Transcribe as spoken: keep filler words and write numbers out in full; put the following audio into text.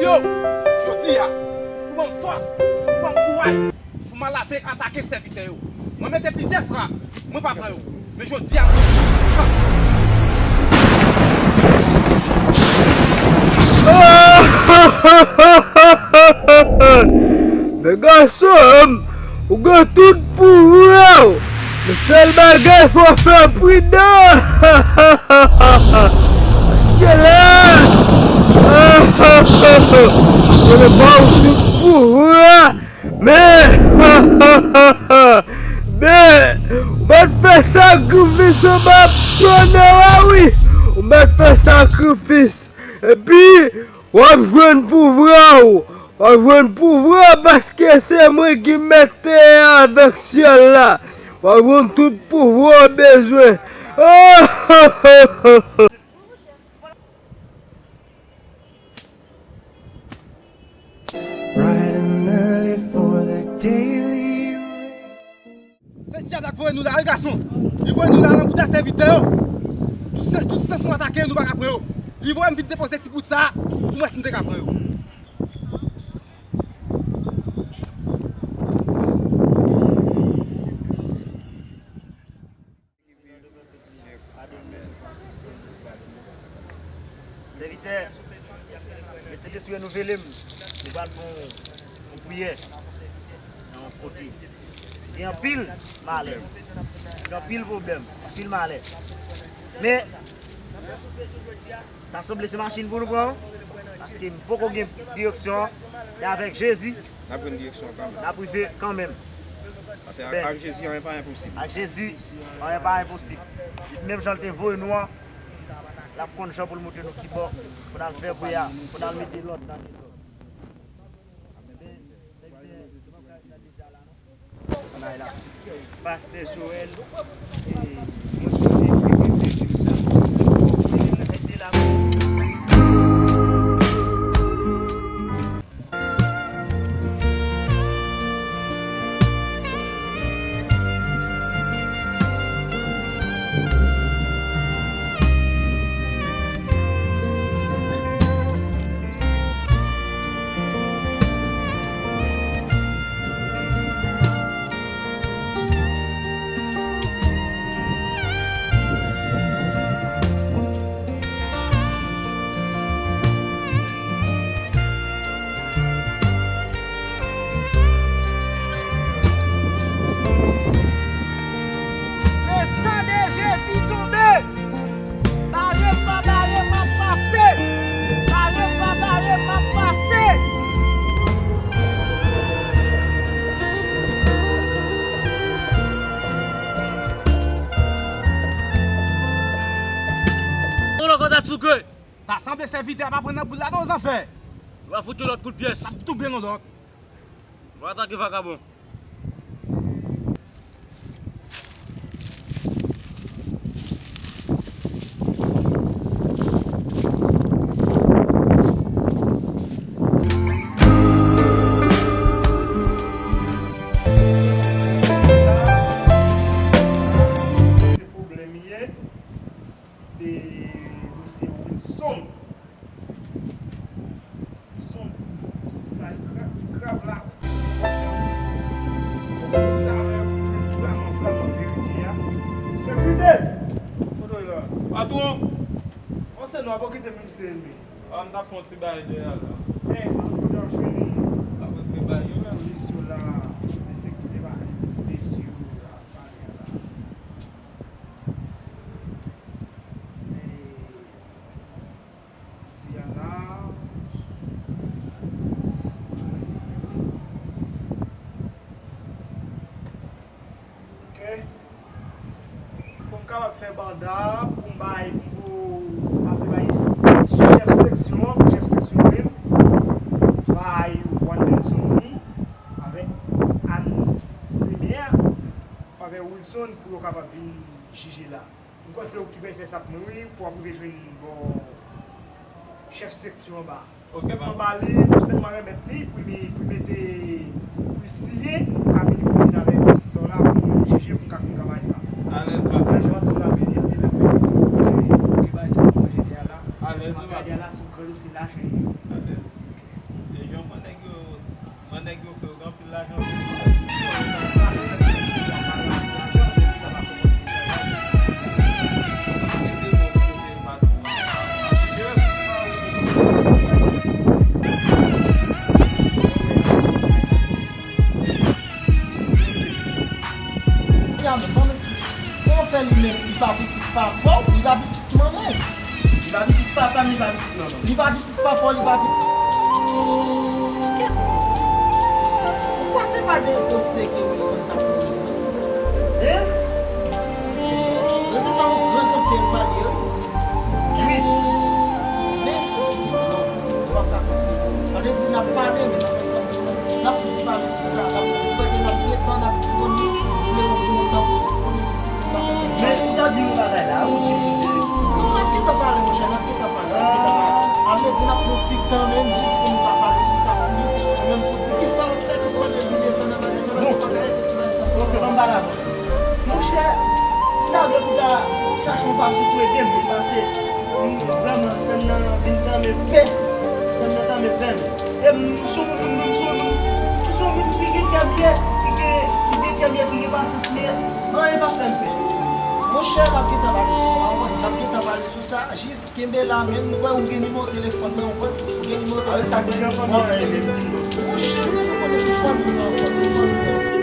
Yo, jodi a, pou ban m fòs, pou ban m kouraj, pou m al ate-, atake sèvitè yo. Mwen mete plizyè frap, mwen pa pran yo. Men jodi a, mwen frape. Men gason, ou gen tout pouvwa w. Men sèl bagay, fò w fè w pridan. Paske la, mwen ba w tout pouvwa. Men, men, ou mèt fè sakrifis anba twòn nan a wi. Ou mèt fè sakrifis. Epi, w ap jwenn pouvwa w. W ap jwenn pouvwa w paske se mwen ki mèt te avèk syèl la. W ap jwenn tout pouvwa w bezwen. Bright and early for the daily. Se dyab la k voye nou la, wi gason. Li voye nou la nan bouda sèvitè yo. Tout se, tout sans nou atake yo, nou pa ka pran yo. Li voye m vin depoze ti bout sa pou m wè si m te ka pran yo. Sèvitè, Sentespri renouvle m. Nou pral fè yon, yon priyè nan yon kote. Gen anpil malè, gen anpil pwoblèm, anpil malè. Men, ta sanble se machin pou nou pran, paske m poko gen direksyon, men avèk Jezi, N ap jwenn direksyon kanmenm. N ap rive kanmenm. Paske ak, ak Jezi, anyen pa enposib. Ak Jezi, anyen pa enposib. Menm jan l te voye nou an, l ap konn jan pou l montre nou ki bò pou n al fè vre a, pou n al mete lòd nan dezòd. Ann ale la. Pastè Joel, e, mwen sonje ke mwen te di w sa. Mwen te la. Le san de Jezi tonbe! Bare m pa bare m ap pase. Bare m pa bare m ap pase. Tolo konta tchouke. Ta sanble sèvitè a pa pran nan boul la non zanfè. Nou va fout yon lòt kout pyès. N ap touble yon lòt. Nou atake vakabon. Se pwoblèm ye. E, dosye Wilson. Wilson, se sa, li grav, li grav la. Travay pou jwenn vrèman, vrèman verite a. Sekirite! Kote w ye la? Patwon! Yon se nou ap kite menm se ennmi. A, m t ap fè yon ti bagay dèyè la. Hey, m ap kote w ap jwenn li. Ap regle bagay yo menm. Polis yo la, ensekirite pa, ti mesye yo la, pa gen la. Jodi a la, ok. Fò m kapab fè banda pou m bay, pou m pase bay chèf seksyon an, pou chèf seksyon an menm bay Wanderson ni avèk Anne Semer, avèk Wilson pou yo kapab vin jije la. M kwè se ou ki pral fè sa pou mwen, wi, pou w ap rive jwenn bò chèf seksyon anba. Ok, sèlman ba li, sèlman remèt li, pou li, pou li mete, pou li siyen, pou l ka vini pou vin avèk dosye sa w la, pou nou jije, pou n ka konn ka bay sa. Alèz, papa. Alèz, papa. Alèz, papa. Alèz. Yon mwen nèg yo, mwen nèg yo fè yo gen anpil lajan. Kòman fè li menm, li pa pitit papa w, li pa pitit manman w. Li pa pitit papa m, li pa pitit manman m. Li pa pitit papa w, li pa pitit. Kèt mesye. Ou kwè se pa de dosye ke Wilson t ap pale? Hein? Dosye sa yon gran dosye l pale, wi. Kèt mesye. Men, non, nou p ap ka kontinye. Sa vle di n ap pale, men n ap fè sa. N ap plis pale sou sa, n ap, n ap gentan, n ap disponib, men ou gen yon tan pou disponib, si se pou ta fè. Men sou sa di yon bagay la, ou di, kòman n ap gentan pale, monchè, n ap gentan pale, n ap gentan pale. Sa vle di n ap pran ti tan menm jis pou nou ka pale sou sa plis, menm pou di kisa w ap fè ke swa Dezi Levan nan bagay sa, paske bagay ke swa sa. Ok, ban m pale avè w. Monchè, m ta vle pou ta chache yon fason pou ede m, paske m vrèman, sèn nan vin tanmen pè, sèn nan tanmen pè m. E m sou moun, m sou moun, m sou moun ki gen kè byè, ki gen, ki gen kè byè, ki gen pasyans, men anyen p ap fè m pè. Monchè, n ap gentan pale sou sa, w konprann? N ap gentan pale sou sa, jis kenbe la menm, m kwè ou gen nimewo telefòn mwen, ou konprann? Ou gen nimewo telefòn mwen. Avèk sa k gen nan fanmi an, e menm ti. Monchè, ou konnen tout fanmi an, tout fanmi an.